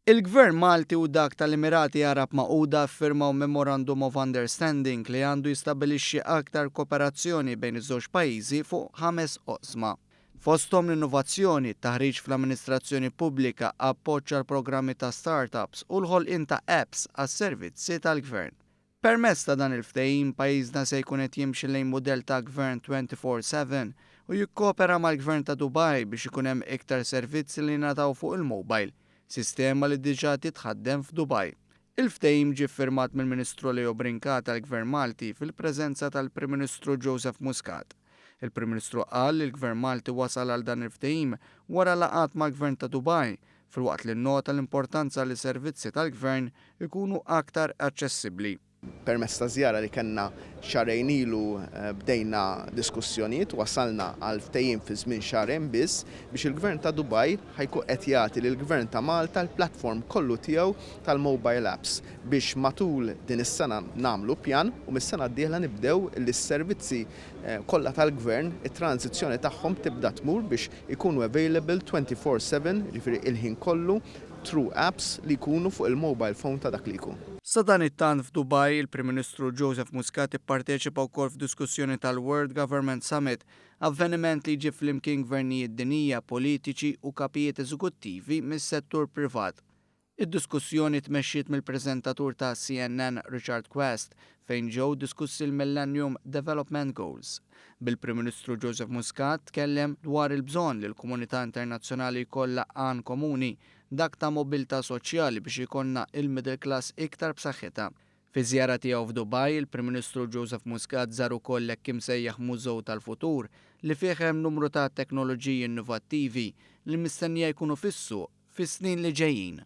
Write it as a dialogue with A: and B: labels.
A: Il-Gvern Malti u dak tal-Emirati Għarab Magħquda ffirmaw Memorandum of Understanding li għandu jistabbilixxi aktar kooperazzjoni bejn iż-żewġ pajjiżi fuq ħames oqsma. Fosthom l-innovazzjoni, taħriġ fl-amministrazzjoni pubblika, appoġġ għal programmi ta' startups u l-ħolqien ta' apps għas-servizzi tal-gvern. Permezz ta' dan il-ftehim, pajjiżna se jkun qed jimxi lejn mudell ta' gvern 24/7 u jikkopera mal-Gvern ta' Dubai biex ikun hemm iktar servizzi li jingħataw fuq il-mobile, sistema li diġà titħaddem f'Dubai. Il-ftehim ġie ffirmat mill-Ministru Leo Brincat tal-Gvern Malti fil-preżenza tal-Prim Ministru Joseph Muscat. Il-Prim Ministru qal li l-Gvern Malti wasal għal dan il-ftehim wara laqgħat mal-Gvern ta' Dubai, filwaqt li nnota l-importanza li servizzi tal-Gvern ikunu aktar aċċessibbli.
B: Permezz ta' żjara li kellna xahrejn ilu bdejna diskussjonijiet u wasalna għal ftehim fi żmien xahrejn biss biex il-Gvern ta' Dubai ħa jkun qed jagħti lill-Gvern ta' Malta l-platform kollu tiegħu tal-mobile apps biex matul din is-sena nagħmlu pjan u mis-sena d-dieħla nibdew li s-servizzi kollha tal-Gvern it-tranżizzjoni tagħhom tibda tmur biex ikunu available 24/7, jiġifieri il-ħin kollu, through apps li jkunu fuq il-mobile phone ta' dak li jkun.
A: Sadanittant f'Dubai, il-Prim Ministru Joseph Muscat ipparteċipa wkoll f'diskussjoni tal-World Government Summit, avveniment li jġib flimkien gvernijiet dinjija, politiċi u kapijiet eżekuttivi mis-settur privat. Id-diskussjoni tmexxiet mill-preżentatur ta' CNN Richard Quest fejn ġew diskussi l-Millennium Development Goals. Bil-Prim Ministru Joseph Muscat tkellem dwar il-bżonn li l-komunità internazzjonali jkollha għan komuni, dak ta' mobilità soċjali biex ikollna il-middle class iktar b'saħħitha. Fi żjara tiegħu f'Dubai, il-Prim Ministru Joseph Muscat żar ukoll hekk imsejjaħ Mużew tal-Futur li fih hemm numru ta' teknoloġiji innovattivi li mistennija jkunu fis-suq fis-snin li ġejjin.